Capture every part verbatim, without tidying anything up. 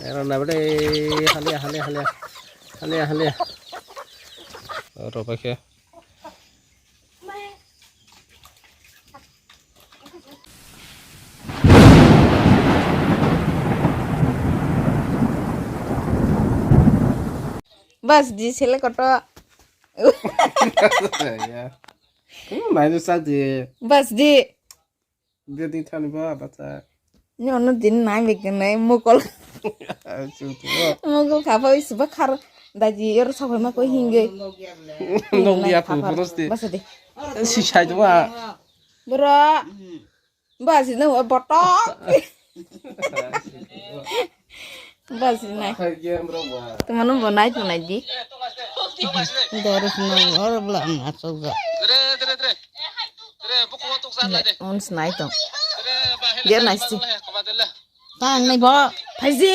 Ero na bade, halia, halia, halia. Halia, halia. Oro paikhe. Bas di sele koto. Ya. Hmm, nai sak di. Bas di. Dia di thani ba bacha. Ni ono din nai bek nai mukol. Mukol khapa wi suba khar daji yor sabai ma koi hinge. Nong dia pu puros di. Bas di. Si sai do ba. Bro. Bas di no botok. Bas di nai. Hai game ro ba. Teman bo nai tu nai di. Doris no or bla na so ga. Dre dre dre. Dre buku tok sa la de. On snai tong. Dre ba hele. Dia nai si. Tang nai bo. Phaisi.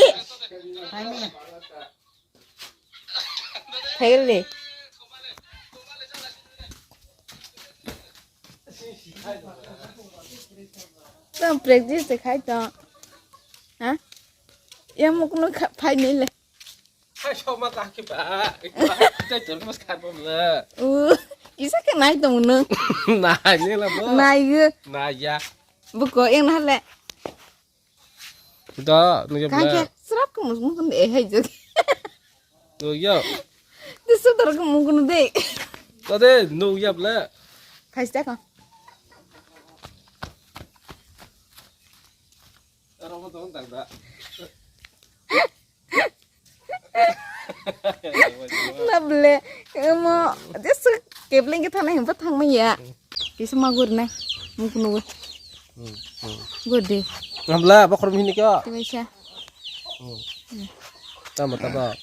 Phaigri. Tong practice de khai tong. Ha? Ya mukno phai ni le. Hai soma ka ki ba. Dai tor mas kha bom le. U, kisa ke nai tong no. Nai ni la bo. Nai ge. Nai ya. Buko yang na le. Da, nugya bla. Kake srap ko mus mukun de hai jodi. Nugya. Di sudar ko mukun de. Da de, nugya bla. Phaista ko. Aro mo tong tang da. Nable, emo, just kebling ke thana hempa thang maya. Bisa magur na, mukunu. Hmm, hmm. Gode. Nabla, bakor mihini kyo? Tiba siya. Hmm. Tama, tama.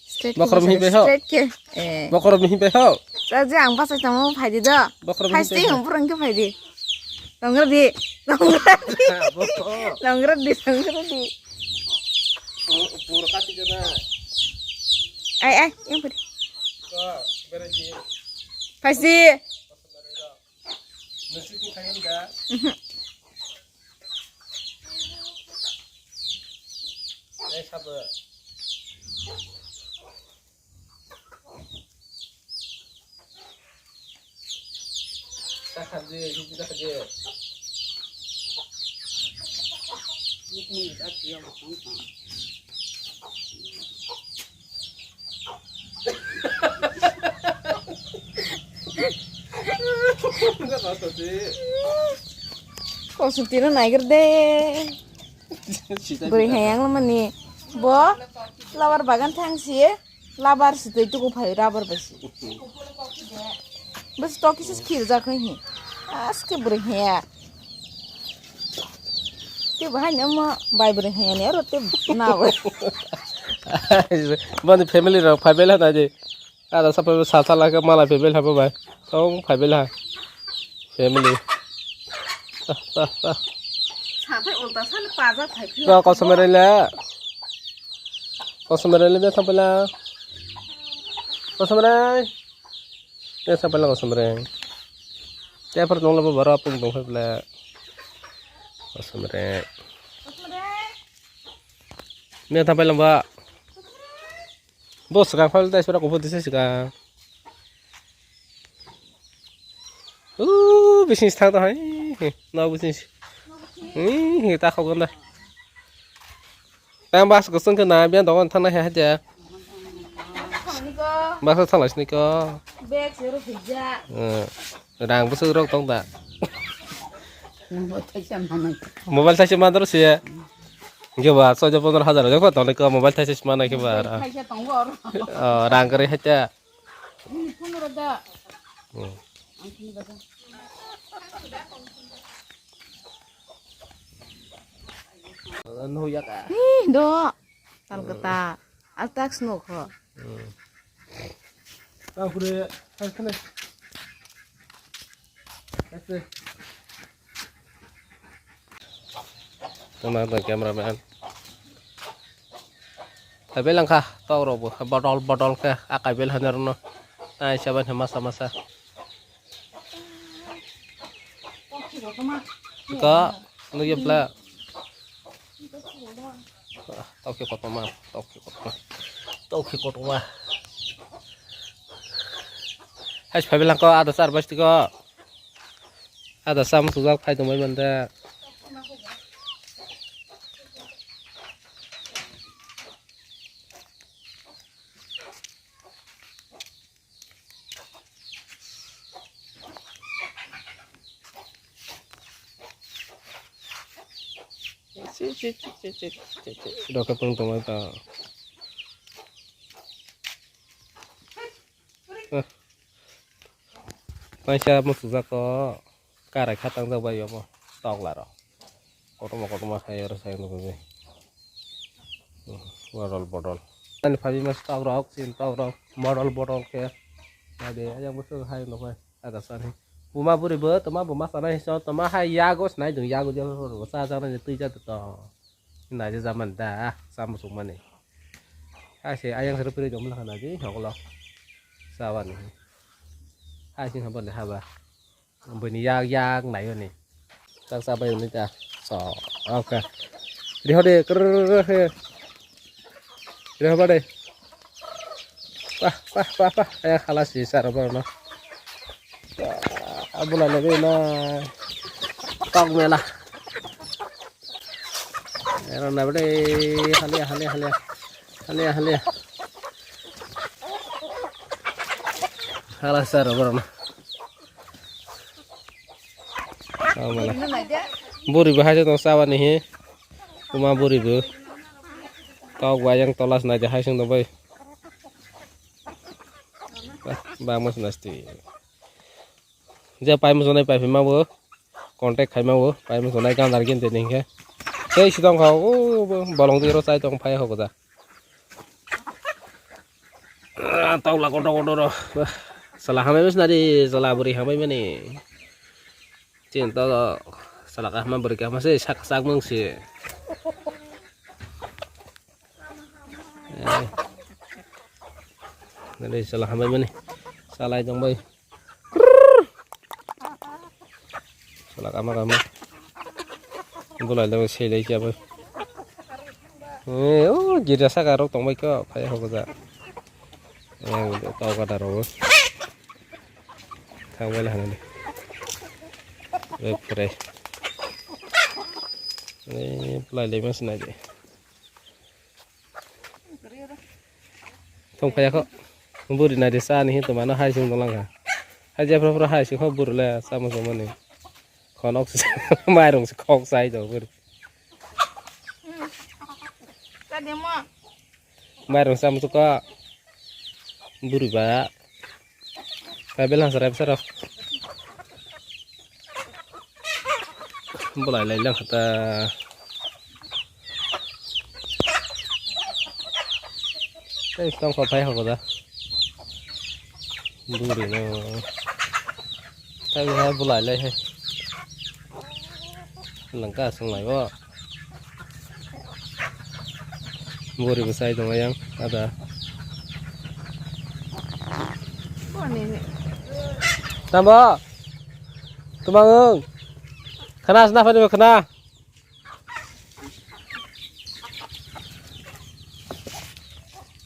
Straight ke, bakor mihi beho. Straight ke. Eh. Bakor mihi beho. Saja ang pasai tamo phaidi do. Bakor mihi beho. Phaidi ang purang ke phaidi. Longra di. Longra di. Abo. Longra di, longra di. Pu-, pura kasih kena. Ai, ai, yang putih. Ka, beres di. Pasti. Nasi tu kaya enggak? Mhm. Eh, sabar. Kosong tino naiger de. Beri hayang mani. Bo, lawar bagan thang si. Labar si tei tuku phai rubber bai si. Bas to kisa khir jak hai hi. Aske bwrwi haya. Te bahai no mo bai bwrwi haya ne aro te na bai. Bani family rok phai bela na je. Ada sapai sa sa la ke mala family habo bai. Tong phai bela. Family. Sapai ulta sale paja phai. Ko kosomere le. Kosomere le be sapai la. Kosomere. Te sapai la kosomere. Te par nong la bo bara pung dong phai bela. Kosomere. Me sapai la ba. Bo swkang phal tai sura kuphur tisa swkang. Ooh, bising thang to hai. No bising. Hmm, ta khok gonda. Tang bas ko sung ke na bian dogon thang na hai ja. Bas ko thang lai sini ko. Bag sero hija. Eh, rang bus rok tong da. Mobile thaisa manai. Mobile thaisa mandar se. Ge ba, soja pondro hajar jok tong ko mobile thaisa manai ke ba. Thaisa tong go oro. Oh, rang kare hai ta. Ini phone ro da. Hmm. Ang phone ro da. Anu ya ka. Ih, do. Tal kata. Altak snow kho. Hmm. Tang kure, tang kene. Este. Tama tang cameraman. Phaibai langkha, tok rok bo, botol, botol khe, a kaibai lhani rokno. Tang sabai masa, masa. Iko, nugya bla. Tokhe kotorma, tokhe kotorma, tokhe kotorma. Hai phai belangko ada sar basti ko. Ada sam sujak phai tongbai mande. Rokhe pung tongmani ta. Paisa muchukjak o karai kha tangjak bai omo tokla rok. Kotorma kotorma hai oro sai nugwi. Bodol bodol. Ani phabi mas tok rok, sin tok rok, bodol bodol khe. Ade ayang bwswk hai nukbai. Ada sani. Buma buri bo, toma buma sana hiso, toma hai yago sinai dung, yago je cha cha nai twi ja to. Nai je jaman da, sa musuk mani. Hai se ayang sero piri dong lakha nai di, hoklo. Sawani. Hai sing haba le haba. Bini yak yak nai oni. Tak sa bai oni ta. So, oke. Riho de, krrrr. Reho ba de. Pah, pah, pah, pah. Ayang khala si sar bo no. Abula le be na. Tok mela. Ero na bade. Halia, halia, halia. Halia, halia. Khala sar bo no. Buri bo hai se tong sabani hi. Kuma buri bo. Tok bai yang tolas nai de hai sung tong bai. Ba mas nasti. Je pai mo sonai pai phima bo. Contact khai ma bo. Pai mo sonai gandar gin de ning khe. Tei sidong kha o bolong di ro chai tong phai ho goda. Ah, tokla kotor kotor ro. Bah, sala hamai mas nari, sala buri hamai mani. Chin to sala kahma buri kahma se sak sak mung se. Eh. Nari sala hamai mani. Salai dong bai. Sala kama kama. Bulai le sei lai kya bai. Eh, o girja saka rok tong bai kya phai ho goja. Eh, tau ka daro. Thang bai la hanani. Eh, prai. Eh, bulai le mas nai de. Thong phai kho. Buri nai de sa ni hin to mano hai sing dong lang kha. Hai je phra phra hai sing kho buri le sa mo sa mani. Khonok se mairung se khok sai do buri. Mairung sa mo ka buri ba. Ka belang sarai besar. Bulai lai lang kha ta. Tei tong kho phai hogo da. Buri no. Tei ha bulai lai hai. Langka sung lai bo. Buri bwsai tong yang ada. Tambo. Tumang. Khana sna phani khana.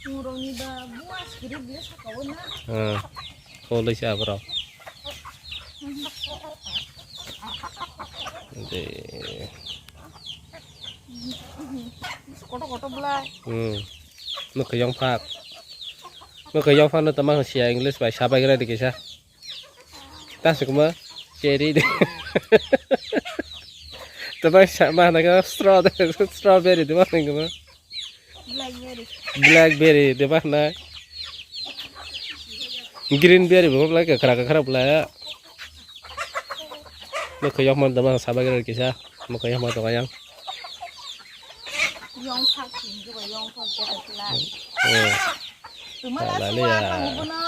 Muroni ba buas giri bile saka wona. Hmm. Kholoi se aborok. De. Koto koto belai. Hmm. Mwkhwiyang phak. Mwkhwiyang phak no tama siya English bai sabai gra dikisa. Tasukma cherry de. Tama sama na ka straw de, strawberry de ma nang ma. Blackberry. Blackberry de ba na. Green berry bo lai ka khara ka khara bla. Mwkhwiyang man tama sabai gra dikisa. Mwkhwiyang man to yang. Yong phak sing khe bai yong phak khe thai kla. Eh. Tuma ta na lai suwa ya. Tang bono.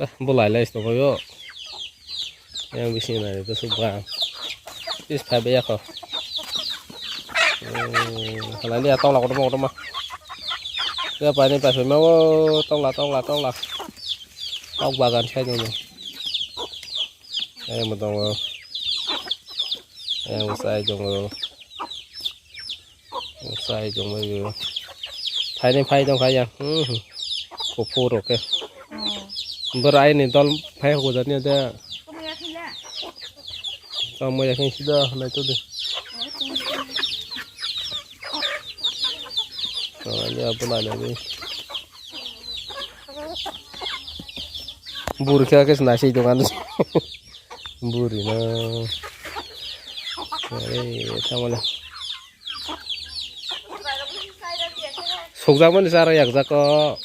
Ah, bo lai lai sto yo. Yang bisi na to subang. Is phai be ya ko. Hmm, halai liya tongla kotorma kotorma. Ya pani pai phai ma o tongla tongla tongla. Kok bagan sai tongo. Ayang bo tongo. Ayang bo sai tongo. Sai tongbaio. Phaini phai tongkha yang. Hmm. Kuphur rok khe. Bwrwi ni dol phai hokjani de. Tamo ya khe sida nai to de. Oh, ya bula na ni. Buri khe khe nai sei dogan. Buri no. Are, tamo le. Sukjakmani chara yakjak kok.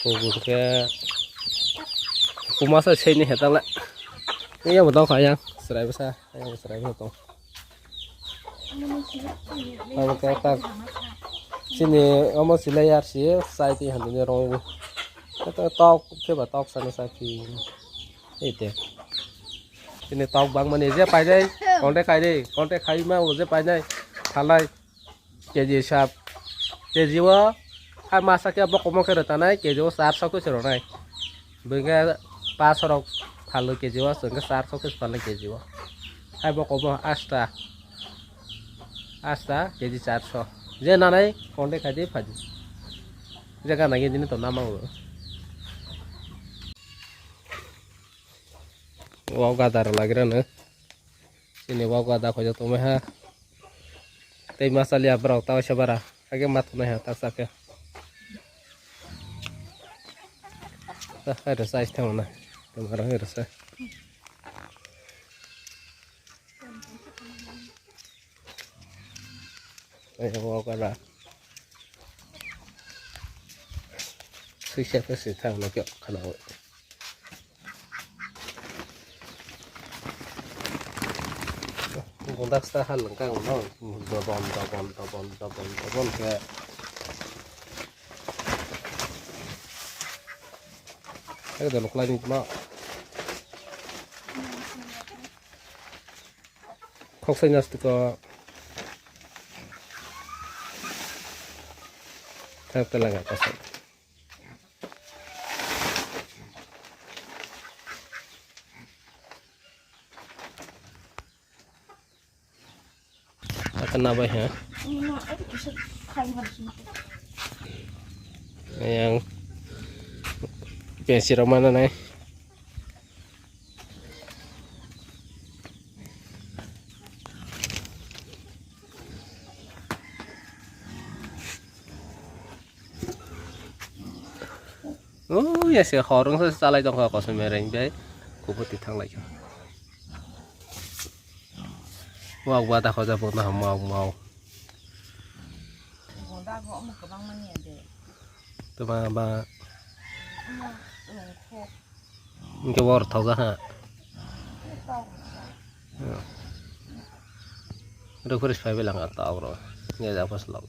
Suk hwnkhe kumasa seini hetangle. Yang bo tongkha yang chwrai bwsa, yang bo chwrai bwsa tong. Abo khe tak chini omo silai R C chai twi hamjani rong. Tok khe ba tok sana sa phi. Ete. Chini tok bangmani je painai, contact khai de, contact khai ma o je painai, thalai, K G hisab, K G o, hai masa khe bokomo khe rwtanai, K G o charso khe se rwnai. Bwkhe paso rok phalo K G o, chwngkhe charso khe phalai K G o. Hai bokomo asta, asta K G charso. Je nanai, contact khai de, phadi. Je gana gini to nama o. Wak gada rw lagira no. Chini wak gada khoja tongmai ha. Tei masa liya borok ta waisa bara. Age ma thunai ha ta sa khe. Ta hai rw sa is thang na. Tama rw hai rw sa. Ai wak gada. Sui sa khe sui thang na kyo khana. Bundak sta hal lengkang no. Dobon, dobon, dobon, dobon, dobon khe. Ek dol khlai ni ma. Khok sai nas to. Thak ta laga ta sai. Akan nabai ha. Yang pensi rok mana nai. Oh, ya se horong se chalai tongkha kosom mereng bai. Kubuti thanglai kha. Wak wata khoja pokna ha mau mau. Tuma ba. Hingke wor thoga ha. Rukhuris phai belanga tok ro. Nge ja pas lok.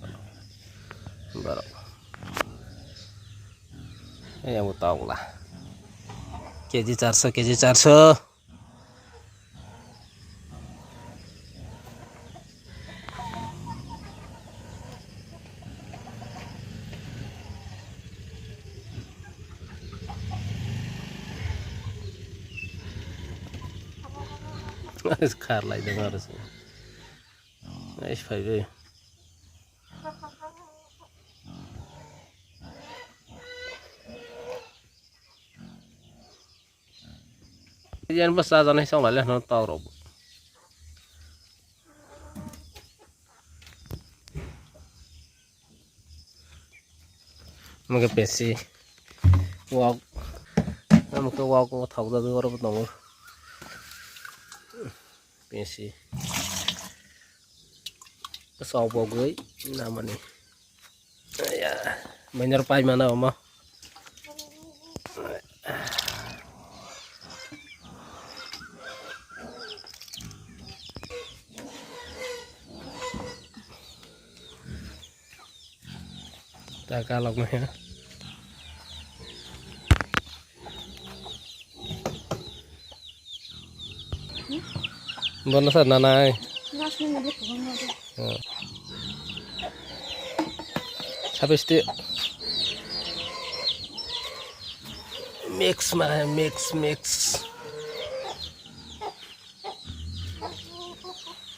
Borok. Yang tok la. K G charso, K G charso. Khar lai dong aro se. Nice phai bai. Yan bwsa janai song lai le hwnwi tok rok. Omo khe pensi wak, omo khe wak o thok jagwi oro bo tongo pensi sok bogwi namani. Aya, mainar pai mana omo. Ta kalok maya. Bono sa nanai. Sabis ti. Mix ma hai, mix, mix.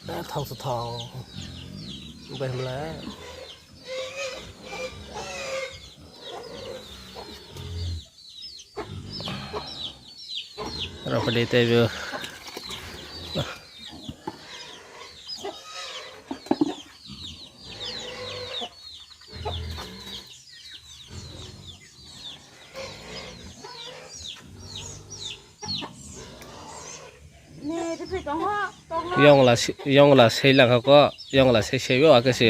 Ah, thau sa thau. Bai hmla. Rok dei tei bo. Yongla si-, yongla sei langkha ko, yongla sei sei bo ake se.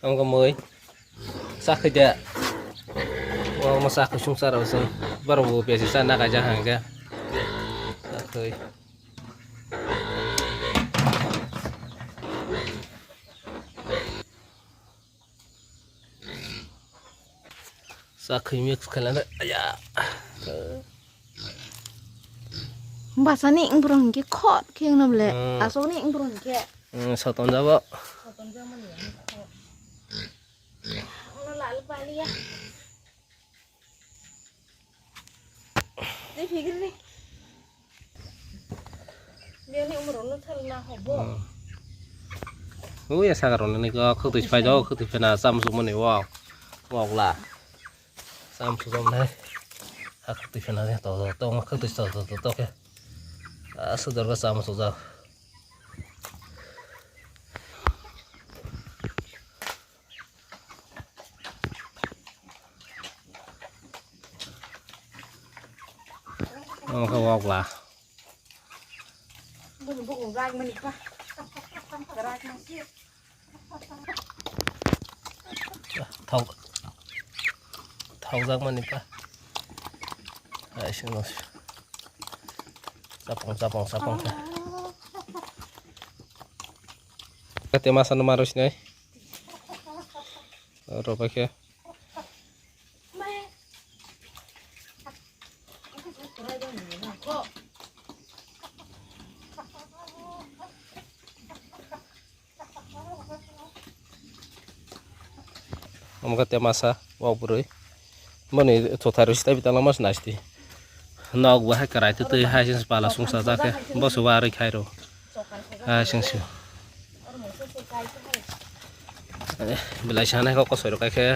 Ang ko mui. Sakhi de. Wa ma sakhi sung sara usun. Baro bu pesi sa na ka jahang ke. Sakhi. Sakhi mix khailana. Aya. Basa ni ingbrong ke khot ke nable. Hmm. Asok ni ingbrong ke. Hmm, soton jabo. Soton jabo ni khot. Ono lal pali ya. Ni fikir ni. Dia ni umur ono thal na hobo. Hmm. Ui, ya sagar ono ni ko khutui pai do, khutui pena sam sumoni wok. Wok la. Sam sumon nai. Ha khutui pena to to to khutui to to to ke. Asudar ko sam sujak. Ang kha wok la. Thau, thaujak mani pa. Ai, sino. Sapong, sapong, sapong. Kate masa no maro sinai. Oro paikhe. Omo khe te masa wak bwrwi. Boni thuthai rwsi tei bitalma se naisti. Nok bo hai kwrai twi twi hai se pala sungsa jak khe bo se warwi khai rw. Hai se sw. Eh, belai sanai kok kosoi rok khe.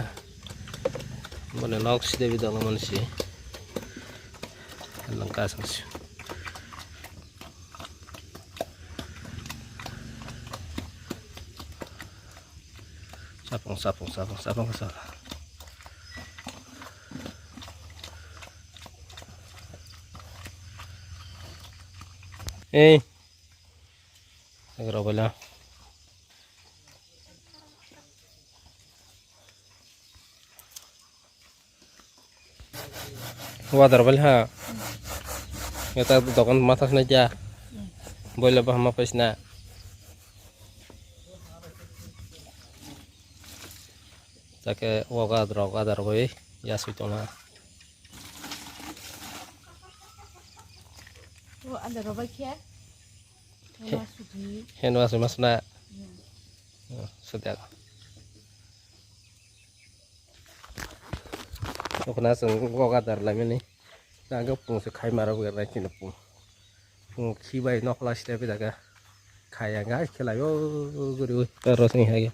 Boni nok side bitalma se. Langka se sw. Sapung, sapung, sapung, sapung, sapung. Eh. Agak rau bela. Wadar bali ha. Eta dokan matas na ja. Boila bahama paisna. Take waga adro waga adar bai ya sui tongma. O adar bai khe. He-, hand wash mas na. Hmm. Hmm, sejak. Nokna chwng waga adar laimani. Naga pung se khai mara wngya nai chini pung. Pung khibai nokla sita bai daga. Khaya ngai khelaio guriwi. Rosni hai.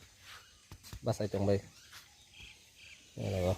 Basai tong bai. Ero.